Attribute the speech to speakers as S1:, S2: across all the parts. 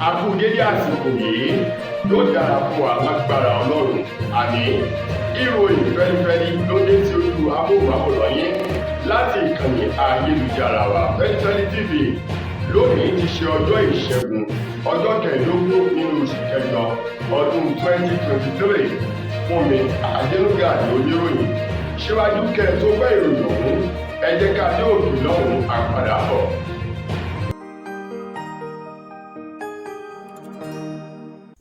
S1: A kú dédé àsìkò yìí, yóò dára fún wa lágbára Ọlọ́run. Àní ìròyìn fẹ́lifẹ́li ló dé sí ojú amóhùnmáwòrán yín láti ìkànnì ayélujára wa Fẹ́lifẹ́li TV. Lónìí ti ṣe ọjọ́ Ìṣẹ́gun, ọjọ́ 15 nínú oṣù kẹjọ ọdún 2023. Fúnmi Adénúgà ní oníròyìn. Síwájú kẹ́ ẹ tó gbọ́ ìròyìn ọ̀hún, ẹ jẹ́ ká dé òkè lọ́hùn, àpàdà bọ̀.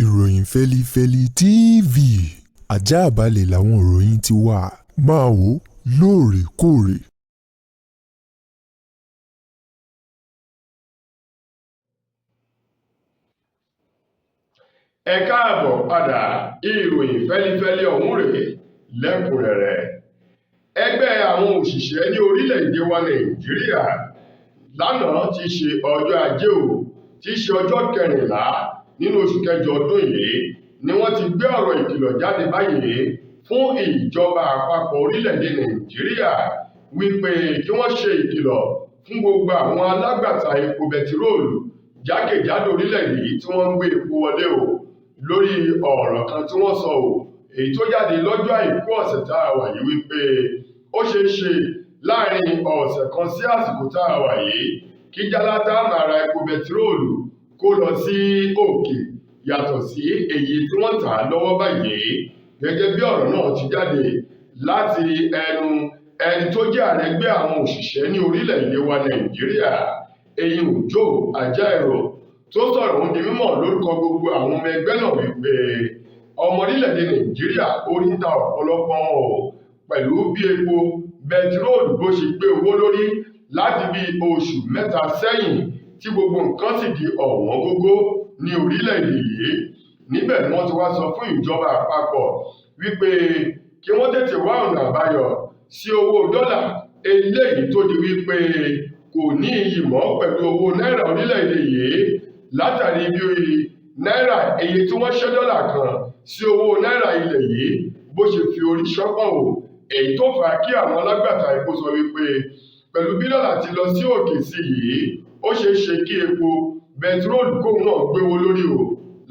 S2: Ìròyìn Fẹ́lifẹ́li TV, àjààbálẹ̀ làwọn ìròyìn ti wà, máa wò lóòrèkóòrè.
S1: Ẹ káàbọ̀ padà, ìròyìn fẹ́lifẹ́li ọ̀hún rèé lẹ́kùnrẹ́rẹ́. Ẹgbẹ́ àwọn òṣìṣẹ́ ní orílẹ̀-èdè wa Nàìjíríà lánàá ti ṣe ọjọ́ Ajé o, tí í ṣe ọjọ́ 14 nínú oṣù kẹjọ ọdún yìí, ni wọ́n ti gbé ọ̀rọ̀ ìkìlọ̀ jáde báyìí fún ìjọba àpapọ̀ orílẹ̀-èdè Nàìjíríà wípé kí wọ́n ṣe ìkìlọ̀ fún gbogbo àwọn alágbàtà epo bẹtiróòlù jákèjádò orílẹ̀-èdè yìí tí wọ́n ń gbé epo wọlé o, lórí ọ̀rọ̀ kan tí wọ́n sọ o, èyí tó jáde lọ́jọ́ Àìkú ọ̀sẹ̀ tá a wà yìí wípé ó ṣeé ṣe láàrin ọ̀sẹ̀ kan sí àsìkò tá a wà yìí kí jálátá máa ra epo bẹtiróòlù kó lọ sí òkè yàtọ̀ sí èyí tí wọ́n tà á lọ́wọ́ báyìí. Gẹ́gẹ́ bí ọ̀rọ̀ náà ti jáde láti ẹnu ẹni tó jẹ́ ààrẹ ẹgbẹ́ àwọn òṣìṣẹ́ ní orílẹ̀-èdè wa Nàìjíríà, eyín Òjó Ajaero, tó sọ̀rọ̀ ohun di mímọ̀ lórúkọ gbogbo àwọn ọmọ ẹgbẹ́ náà wípé ọmọ orílẹ̀-èdè Nàìjíríà orí ń ta ọ̀pọ̀lọpọ̀ wọn o, pẹ̀lú bí epo bẹtiróòlù bó ṣe gbé owó lórí láti bí oṣù 3 sẹ́yìn tí gbogbo nǹkan sì di ọ̀wọ́n gógó ní orílẹ̀-èdè yìí. Níbẹ̀ ni wọ́n ti wá sọ fún ìjọba àpapọ̀ wípé kí wọ́n tètè wá ọ̀nà àbáyọ sí owó dọ́là eléyìí tó di wípé kò ní iyì mọ́ pẹ̀lú owó náírà orílẹ̀-èdè yìí, látàrí bí náírà iye tí wọ́n ṣẹ́ dọ́là kan sí owó náírà ilẹ̀ yìí bó ṣe fi orí ṣánpọ́n o, èyí tó fà á kí àwọn alágbàtà epo sọ wípé pẹ̀lú bí dọ́là ti lọ sí òkè sí yìí, ó ṣeé ṣe kí epo bẹtiróòlù kóun náà gbéwó lórí o,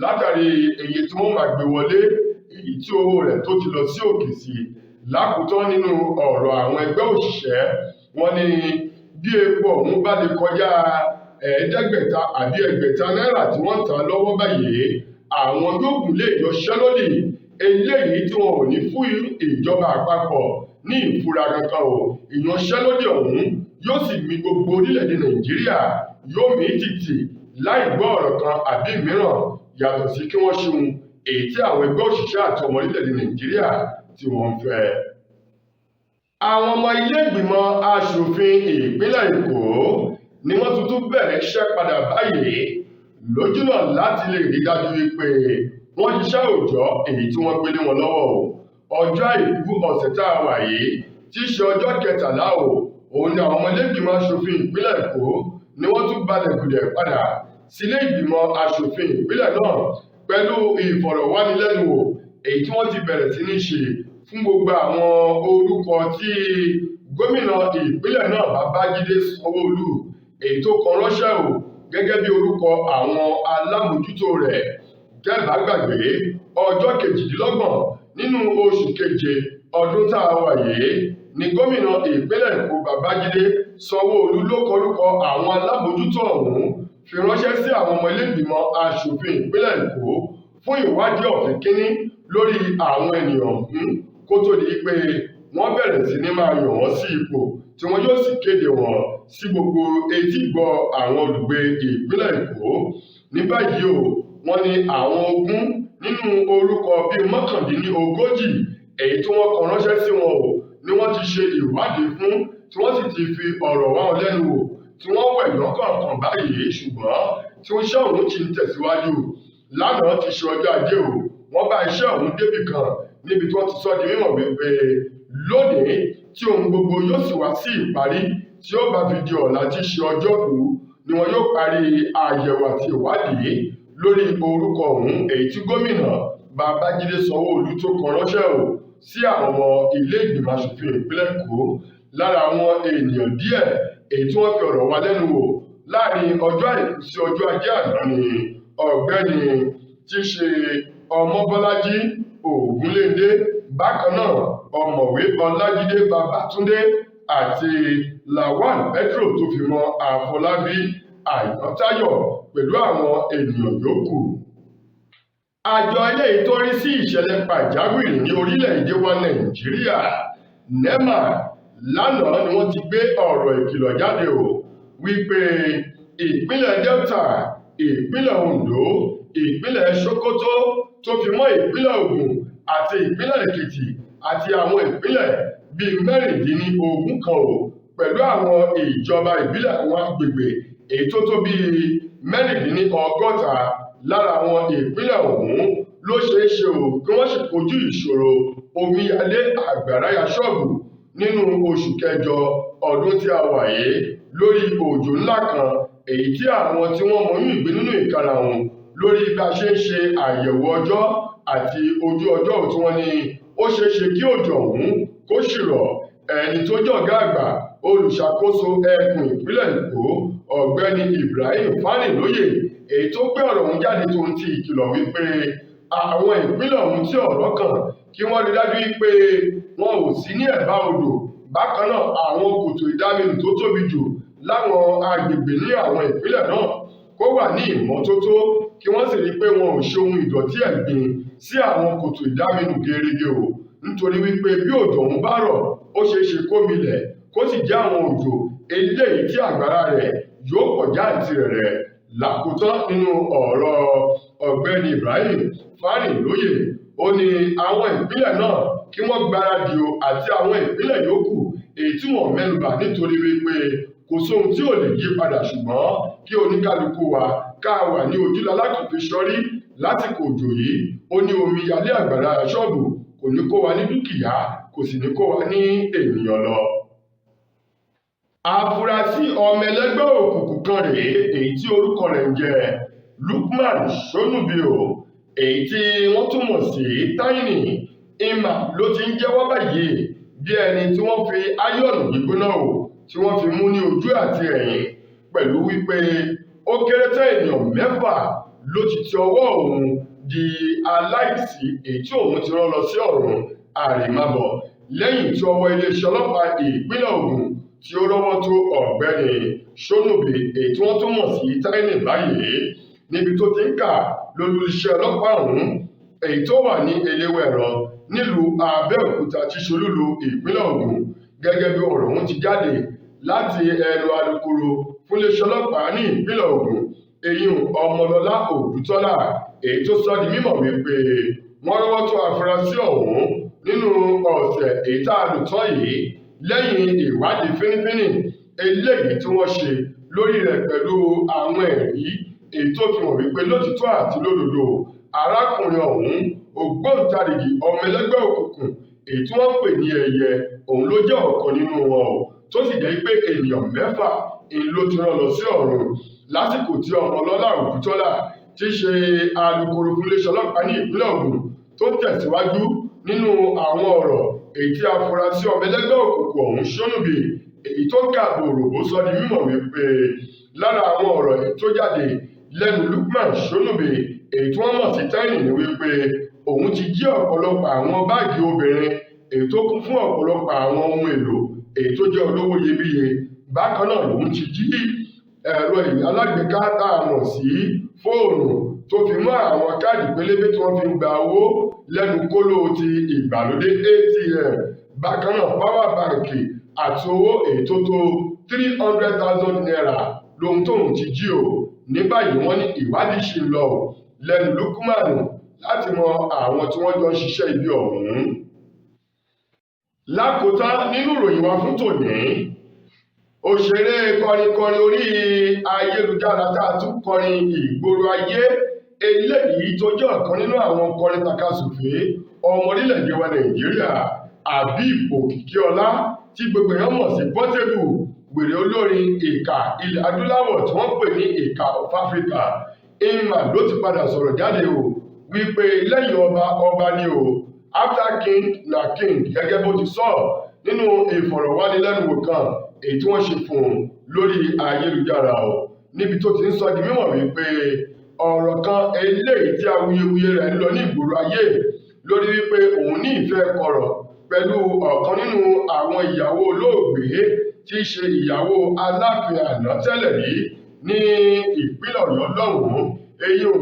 S1: látàrí èyí tí wọ́n máa gbé wọlé èyí tí owó rẹ̀ tó ti lọ sí òkè sí. Lákòótán nínú ọ̀rọ̀ àwọn ẹgbẹ́ òṣìṣẹ́, wọ́n ní bí epo ọ̀hún bá lè kọjá 500 àbí 600 náírà tí wọ́n tà lọ́wọ́ báyìí, àwọn yóò gùn lé ìyanṣẹ́lódì eléyìí tí wọn ò ní fún ìjọba àpapọ̀ ní ìfura kankan o. Ìyanṣẹ́lódì ọ̀hún yóò sì mì gbogbo orílẹ̀-èdè Nàìjíríà, yóò mì tìtì láì gbọ́ ọ̀rọ̀ kan àbí mìíràn yàtọ̀ sí kí wọ́n ṣeun èyí tí àwọn ẹgbẹ́ òṣìṣẹ́ àti ọmọ orílẹ̀-èdè Nàìjíríà tí wọ́n ń fẹ́. Àwọn ọmọ ilé ìgbìmọ̀ aṣòfin ìpínlẹ̀ Èkó ni wọ́n tuntun bẹ̀rẹ̀ iṣẹ́ padà báyìí lójúnà láti lè rí dájú wípé wọ́n ṣiṣẹ́ òòjọ́ èyí tí wọ́n gbélé wọn lọ́wọ́ o. Ọjọ́ Àìkú ọ̀sẹ̀ tá a wà yìí tí í ṣe ọjọ́ 13 o, òun ni àwọn ọmọ ilé ìgbìmọ̀ aṣòfin ìpínlẹ̀ Èkó ni wọ́n tún balẹ̀ gùdẹ̀ padà sílé ìgbìmọ̀ aṣòfin ìpínlẹ̀ náà pẹ̀lú ìfọ̀rọ̀wánilẹ́nuwò èyí tí wọ́n ti bẹ̀rẹ̀ sí ní ṣe fún gbogbo àwọn orúkọ tí gómìnà ìpínlẹ̀ náà Babájídé Sanwó-Olú èyí tó kọ ránṣẹ́ o gẹ́gẹ́ bí orúkọ àwọn alámòjútó rẹ̀. Tẹ́ bá gbàgbé, ọjọ́ 28 nínú oṣù keje ọdún tá a wà yìí ni gómìnà ìpínlẹ̀ Èkó Babájídé Sanwó-Olú ló kọrúkọ àwọn alámòjútó ọ̀hún fi ránṣẹ́ sí àwọn ọmọ ilé ìgbìmọ̀ aṣòfin ìpínlẹ̀ Èkó fún ìwádìí ọ̀fìn kínní lórí àwọn ènìyàn ọ̀hún kó tó di pé wọ́n bẹ̀rẹ̀ sí ní máa yàn wọ́n sí ipò tí wọ́n yóò sì kéde wọn sí gbogbo etígbọ̀ àwọn olùgbé ìpínlẹ̀ Èkó. Ní báyìí o, wọ́n ní àwọn 20 nínú orúkọ bíi 39 èyí tí wọ́n kọ ránṣẹ́ sí wọn o ni wọ́n ti ṣe ìwádìí fún, tí wọ́n sì ti fi ọ̀rọ̀ wá wọn lẹ́nu wò, tí wọ́n wẹ̀ lọ́kọ̀ọ̀kan báyìí, ṣùgbọ́n tí iṣẹ́ ọ̀hún ti ń tẹ̀síwájú. Lánàá ti ṣe ọjọ́ Ajé o, wọ́n bá iṣẹ́ ọ̀hún débì kan níbi tí wọ́n ti sọ di mímọ̀ wípé lónìí tí ohun gbogbo yóò sì wá sí ìparí tí ó bá fi di ọ̀la tí í ṣe ọjọ́rú ni wọn yóò parí àyẹ̀wò àti ìwádìí lórí orúkọ ọ̀hún èyí tí gómìnà Babájídé Sanwó-Olú tó kọ ránṣẹ́ o sí àwọn ọmọ ilé ìgbìmọ̀ aṣòfin ìpínlẹ̀ Èkó. Lára àwọn ènìyàn díẹ̀ èyí tí wọ́n fi ọ̀rọ̀ wá lẹ́nu wò Láàrin ọjọ́ Àìkú sí ọjọ́ Ajé àná ni ọ̀gbẹ́ni tí ṣe Ọmọbọ́lájí Ògúnléndé, bákan náà ọ̀mọ̀wé Ọlájídé Babátúndé àti Lawal Petro tó fi mọ́ Àfọlábí Àyàntáyọ̀ pẹ̀lú àwọn ènìyàn yòókù. Àjọ eléyìí tó rí sí ìṣẹ̀lẹ̀ pàjáwìrì ní orílẹ̀-èdè wa Nàìjíríà, NEMA, lánàá ni wọ́n ti gbé ọ̀rọ̀ ìkìlọ̀ jáde o wípé ìpínlẹ̀ Delta, ìpínlẹ̀ Ondo, ìpínlẹ̀ Sokoto tó fi mọ́ ìpínlẹ̀ Ògùn àti ìpínlẹ̀ Èkìtì àti àwọn ìpínlẹ̀ bíi 16 kan o pẹ̀lú àwọn ìjọba ìbílẹ̀ àwọn agbègbè èyí tó tó bíi 46 lára àwọn ìpínlẹ̀ ọ̀hún ló ṣeé ṣe o kí wọ́n sì kojú ìṣòro omíyalé àgbàrá ya ṣọ́ọ̀bù nínú oṣù kẹjọ ọdún tí a wà yìí lórí òjò ńlá kan èyí tí àwọn tí wọ́n mọyún ìgbín nínú ìkarahun lórí bí a ṣe ń ṣe àyẹ̀wò ọjọ́ àti ojú ọjọ́ tí wọ́n ní ó ṣeé ṣe kí òjò ọ̀hún kó sì rọ̀. Ẹni tó jẹ́ ọ̀gá àgbà olùṣàkóso ẹkùn ìpínlẹ̀ Èkó, ọ̀gbẹ́ni Ibrahim Farinloye, èyí tó gbé ọ̀rọ̀ ọ̀hún jáde tó ń ti ìkìlọ̀ wípé àwọn ìpínlẹ̀ ọ̀hún tí ọ̀rọ̀ kàn kí wọ́n rí dájú wípé wọn ò sí ní ẹ̀bá odò. Bákan náà àwọn kòtò ìdaminù tó tóbi jù láwọn agbègbè ní àwọn ìpínlẹ̀ náà kó wà ní ìmọ́tótó, kí wọ́n sì rí pé wọn ò ṣe ohun ìdọ̀tí ẹ̀gbin sí àwọn kòtò ìdaminù gerege o, nítorí wípé bí òjò ọ̀hún bá rọ̀ ó ṣeé ṣe kó milẹ̀ kó sì jẹ́ àwọn òjò eléyìí tí àgbàrá rẹ̀ yóò pọ̀ jáǹtirẹ̀rẹ̀. Lákòótán nínú ọ̀rọ̀ ọ̀gbẹ́ni Ibrahim Farinloye, ó ní àwọn ìpínlẹ̀ náà kí wọ́n gbáradì o àti àwọn ìpínlẹ̀ yòókù èyí tí wọ́n mẹ́nubà, nítorí wípé kò sóhun tí ò lè yí padà, ṣùgbọ́n kí oníkálukú wa ká wà ní ojúlalákànfi sọrí lásìkò òjò yìí. Ó ní omi yalé àgbàrá ṣọ́ọ̀bù kò ní kó wa ní dúkìá, kò sì ní kó wa ní ènìyàn lọ. Àfúrásì ọmọ ẹlẹ́gbẹ́ òkùnkùn kan rèé èyí tí orúkọ rẹ̀ ń jẹ́ Lukman Sonubio, èyí tí wọ́n tún mọ̀ sí Tiny Emma, ló ti ń jẹ́wọ́ báyìí bí ẹni tí wọ́n fi áyọ̀nù gbígbóná o tí wọ́n fi mú ní ojú àti ẹ̀yìn, pẹ̀lú wípé ó kéré tán ènìyàn 6 ló ti ti ọwọ́ òun di aláìsí èyí tí òun ti rán lọ sí ọ̀run àrèmábọ̀ lẹ́yìn tí ọwọ́ iléeṣẹ́ ọlọ́pàá ìpínlẹ̀ Ògùn tí ó rọ́wọ́ tó ọ̀gbẹ́ni Sonubi èyí tí wọ́n tún mọ̀ sí Tiny báyìí, níbi tó ti ń kà lólú iṣẹ́ ọlọ́pàá ọ̀hún èyí tó wà ní Eléwẹ̀rọ nílùú Abẹ́òkúta tí ṣolúlu ìpínlẹ̀ Ògùn. Gẹ́gẹ́ bí ọ̀rọ̀ ọ̀hún ti jáde láti ẹnu alukoro fún iléeṣẹ́ ọlọ́pàá ní ìpínlẹ̀ Ògùn, eyín Ọmọlọ́lá Òdútọ́lá, èyí tó sọ di mímọ̀ wípé wọ́n rọ́wọ́ tó afurasí ọ̀hún nínú ọ̀sẹ̀ èyí tá a lò tán yìí lẹ́yìn ìwádìí fínífíní eléyìí tí wọ́n ṣe lórí rẹ̀ pẹ̀lú àwọn ẹ̀rí èyí tó fi hàn wípé lótìtọ́ àti lódodo arákùnrin ọ̀hún ògbóǹtarìgì ọmọ ẹlẹ́gbẹ́ òkùnkùn èyí tí wọ́n pè ní ẹyẹ òun ló jẹ́ ọ̀kan nínú wọn o, tó sì jẹ́ pé ènìyàn 6 ló ti rán lọ sí ọ̀run. Lásìkò tí Ọmọlọ́lá Òdútọ́lá ti ṣe alukoro fún iléeṣẹ́ ọlọ́pàá ní ìpínlẹ̀ Ògùn tó tẹ̀síwájú nínú àwọn ọ̀rọ̀ èyí tí afurasí ọmọ ẹlẹ́gbẹ́ òkùnkùn ọ̀hún Sonubi èyí tó kà bòròbó sọ di mímọ̀ wípé lára àwọn ọ̀rọ̀ èyí tó jáde lẹ́nu Lukman Sonubi èyí tí wọ́n mọ̀ sí Tiny ni wípé òun ti jí ọ̀pọ̀lọpọ̀ àwọn báàgì obìnrin èyí tó kún fún ọ̀pọ̀lọpọ̀ àwọn ohun èlò èyí tó jẹ́ olówó iyebíye. Bákan náà lòun ti jí ẹ̀rọ alágbèéká tá a mọ̀ sí fóònù tó fi mọ́ àwọn káàdì pélébé tí wọ́n fi ń gba owó lẹ́nu kóló ti ìgbàlódé ATM, bákan náà power bank àti owó èyí tó tó 300,000 naira lóhun tóun ti jí o. Ní báyìí wọ́n ní ìwádìí ṣì ń lọ o lẹ́nu Lukman láti mọ àwọn tí wọ́n jọ ń ṣiṣẹ́ ibi ọ̀hún. Lákòótán nínú ìròyìn wa fún tòní, òṣèré kọrinkọrin orí ayélujára tá a tún kọrin ìgboro ayé eléyìí tó jẹ́ ọ̀kan nínú àwọn kọrin takasùfé ọmọ orílẹ̀-èdè wa Nàìjíríà, Habib Òkìkíọlá tí gbogbo èèyàn mọ̀ sí Portable, wèrè olórin ìkà ilẹ̀ adúláwọ̀ tí wọ́n pè ní ìkà of Africa, Emma ló ti padà sọ̀rọ̀ jáde o wípé lẹ́yìn ọba ọba ni o, after king na king, gẹ́gẹ́ bó ti sọ nínú ìfọ̀rọ̀wánilẹ́nuwò kan èyí tí wọ́n ṣe fún un lórí ayélujára o. Níbi tó ti ń sọ di mímọ̀ wípé ọ̀rọ̀ kan eléyìí tí awuyewuye rẹ̀ ń lọ ní ìgboro ayé lórí wípé òun ní ìfẹ́ kọ̀rọ̀ pẹ̀lú ọ̀kan nínú àwọn ìyàwó olóògbé tí í ṣe ìyàwó Aláàfin àná tẹ́lẹ̀ rí ní ìpínlẹ̀ Ọ̀yọ́ lọ́hùn-ún, eyín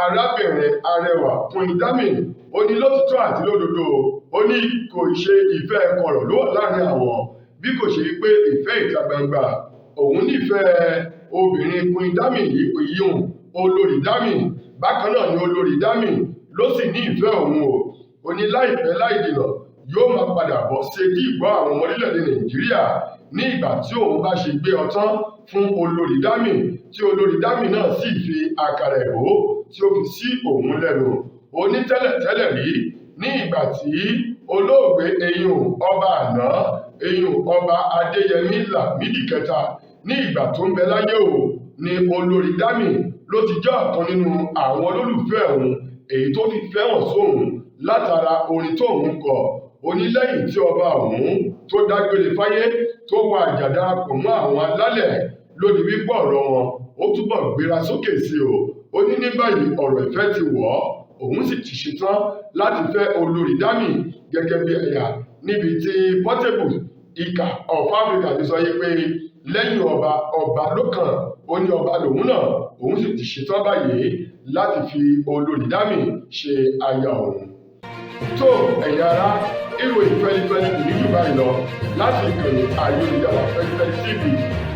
S1: arábìnrin arẹwà Queen Dami. Ó ní lótìtọ́ àti lódodo, ó ní kò ṣe ìfẹ́ kọ̀rọ̀ ló wà láàrin àwọn, bí kò ṣe wípé ìfẹ́ ìta gbangba. Òun nífẹ̀ẹ́ obìnrin Queen Dami yìí, ìyún olórí Dami. Bákan náà ni olórí Dami ló sì ní ìfẹ́ òun o. Ó ní láìpẹ́ láì jìnà yóò máa padà bọ̀ sí etí ìgbọ́ àwọn ọmọ orílẹ̀-èdè Nàìjíríà ní ìgbà tí òun bá ṣe gbé ọtán fún olórí Dami, tí olórí Dami náà sì fi àkàrà ẹ̀bó tí ó fi sí òun lẹ́nu. Ó ní tẹ́lẹ̀tẹ́lẹ̀ rí, ní ìgbà tí olóògbé eyín ọba àná, eyín ọba Adéyẹmí Lámìdí kẹta, ní ìgbà tó ń bẹ láyé o, ní olórí Dami ló ti jẹ́ ọ̀kan nínú àwọn olólùfẹ́ òun, èyí tó fi fẹ́ràn sóun látara orin tóun kọ. Ó ní lẹ́yìn tí ọba ọ̀hún tó dágbére fáyé tó wọ àjà darapọ̀ mọ́ àwọn alálẹ̀ lórí wípé ọ̀rọ̀ wọn ó túbọ̀ gbéra sókè sí o. Ó ní ní báyìí ọ̀rọ̀ ìfẹ́ ti wọ̀ ọ́, òun sì ti ṣetán láti fẹ́ olórí Dami gẹ́gẹ́ bí aya, níbi tí Portable Ìkà of Africa ti sọ yìí pé lẹ́yìn ọba, ọba ló kàn. Ó ní ọba lòun náà, òun sì ti ṣetán báyìí láti fi olórí Dami ṣe aya òun. Tó ẹ̀yin ará, ìròyìn fẹ́lifẹ́li kò ní jù báyìí lọ láti ìkànnì ayélujára Fẹ́lifẹ́li TV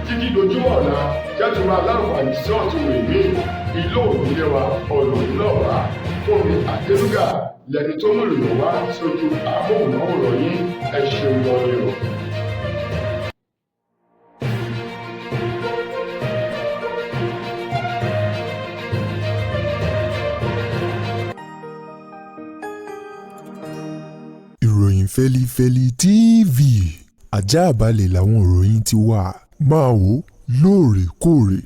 S1: títí dojúmọ́ ọ̀la jẹ́tù máa láǹfààní sí ọ̀tún ìmí ìlú òmìnira wa ọ̀nà náà wá fún mi. Àdélúgà lẹni tó mú ìròyìn wá sójú amóhùnmáwòrán yín. Ẹ ṣeun gan ni o.
S2: Ìròyìn Fẹ́lifẹ́li TV, àjààbalẹ̀ làwọn ìròyìn ti wà. Máa wò lóòrèkóòrè.